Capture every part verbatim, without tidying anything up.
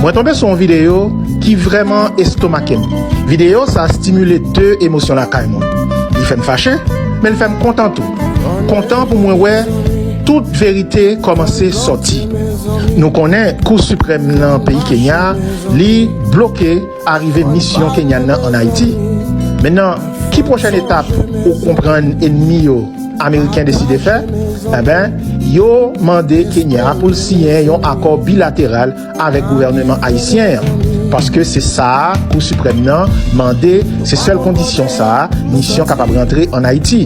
Mwen tonbe sou yon videyo ki vrèman estomaken m. Videyo sa stimile de emosyon lakay mwen. Li fè m fache, men l fè m kontan tou. Kontan pou mwen wè tout verite kòmanse sòti. Nou konnen Kou Siprèm nan peyi Kenya, li bloke arive misyon Kenyan nan ann Ayiti. Mentnan, ki pwochèn etap ou konprann enmi yo ameriken deside fè? Enben, yo mande Kenya pou l siyen yon akò bilateral avèk gouvèneman ayisyen an. Paske se sa a Kou Siprèm nan mande, se sèl kondisyon sa a, misyon kapab rantre ann Ayiti.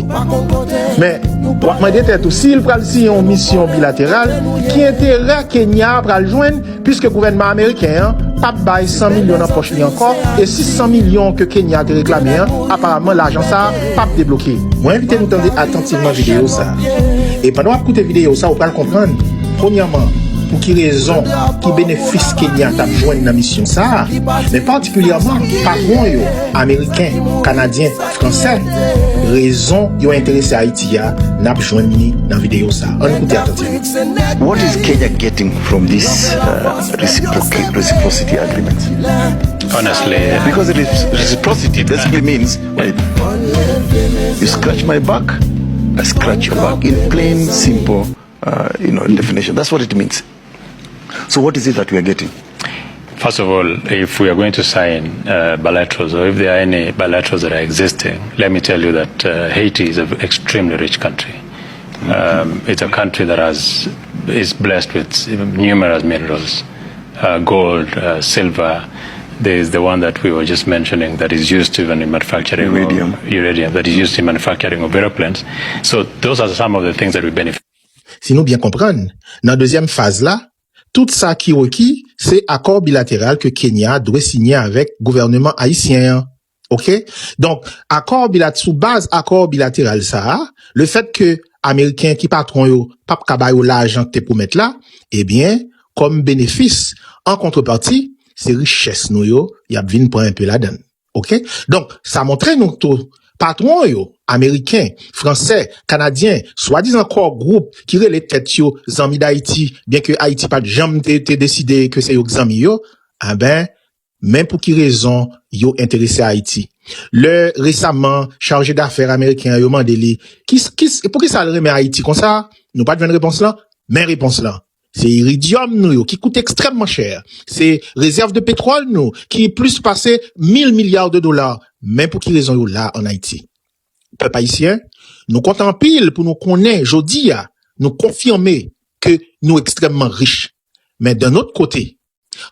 Men, w ap mande tèt ou, si l pral siyen yon misyon bilateral, ki enterè Kenya pral jwenn, piske gouvènman ameriken an p ap bay san milyon nan pòch li ankò, e sis san milyon ke Kenya te reklame an, aparaman lajan sa a p ap debloke. Mwen envite nou tande atantivman videyo sa a. E pandan w ap koute videyo sa a, ou pral konprann, premyèman, pou ki rezon, ki benefis Kenya t ap jwenn nan misyon sa a, men patikilyèman, patwon yo, ameriken, kanadyen, fransè, rezon yo enterese Ayiti a, n ap jwenn li nan videyo sa a. Ann koute atantivman. What is Kenya getting from this uh, reciprocate, reciprocity agreement? Honestly, Because it is reciprocity basically means, well, you scratch my back, I scratch your back. In plain, simple, uh, you know, definition. That's what it means. So what is it that we are getting? First of all, if we are going to sign uh, bilaterals, or if there are any bilaterals that are existing, let me tell you that uh, Haiti is an extremely rich country. Um, it's a country that has is blessed with numerous minerals, uh, gold, uh, silver. There is the one that we were just mentioning that is used even in manufacturing Iridium. Of, iridium that is used in manufacturing of aeroplanes. So those are some of the things that we benefit. Si nou byen konprann, nan dezyèm faz la, tout sa ki reki, se akò bilateral ke Kenya dwe siyen avèk gouvèneman ayisyen an. Oke? Donk, akò bilat, sou baz akò bilateral sa a, lefèt ke ameriken ki patwon yo p ap ka ba yo lajan k te pwomèt la, ebyen, kòm benefis, an kontrepati, se richès nou yo, y ap vin pran enpe ladan l. Oke? Donk, sa montre nou tou, patwon yo, ameriken, fransè, kanadyen, swadizan core group ki rele tèt yo zanmi Dayiti, byenke Ayiti pa t janm te, te deside ke se yo k zanmi yo, enben, men pou ki rezon yo enterese Ayiti. Lè resaman, chaje dafè ameriken an yo mande li, ki, ki, poukisa l renmen Ayiti konsa? Nou pa t jwenn repons lan? Men repons lan. Se iridyòm nou yo ki koute ekstrèmman chè. Se rezèv de petwòl nou ki plis pase mil milya de dola. Men pou ki rezon yo la ann Ayiti. Pèp ayisyen, nou kontan anpil pou nou konnen jodi a, nou konfime ke nou ekstrèmman rich. Men d'un autre côté,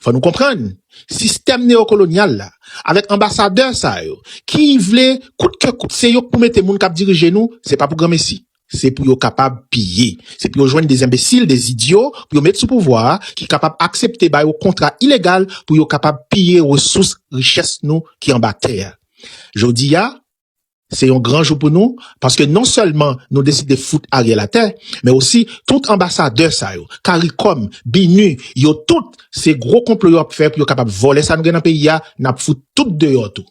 fò nou konprann, sistèm neyokolonyal la, avèk anbasadè sa yo, ki vle kout ke kout, se yo k pou mete moun k ap dirije nou, se pa pou granmesi. Se pou yo kapab piye. Se pou yo jwenn de enbesil, de idyo, pou yo met sou pouvwa a, ki kapab aksepte ba yo kontra ilegal pou yo kapab piye resous, richès nou ki anba tè a. Jodi a, se yon gran jou pou nou, paske non sèlman nou deside fout Ariel atè, men osi tout anbasadè sa yo, CARICOM, BINUH, yo tout, se gwo konplo yo ap fè pou yo kapab vòlè sa nou gen nan peyi a, n ap fout tout deyò tou.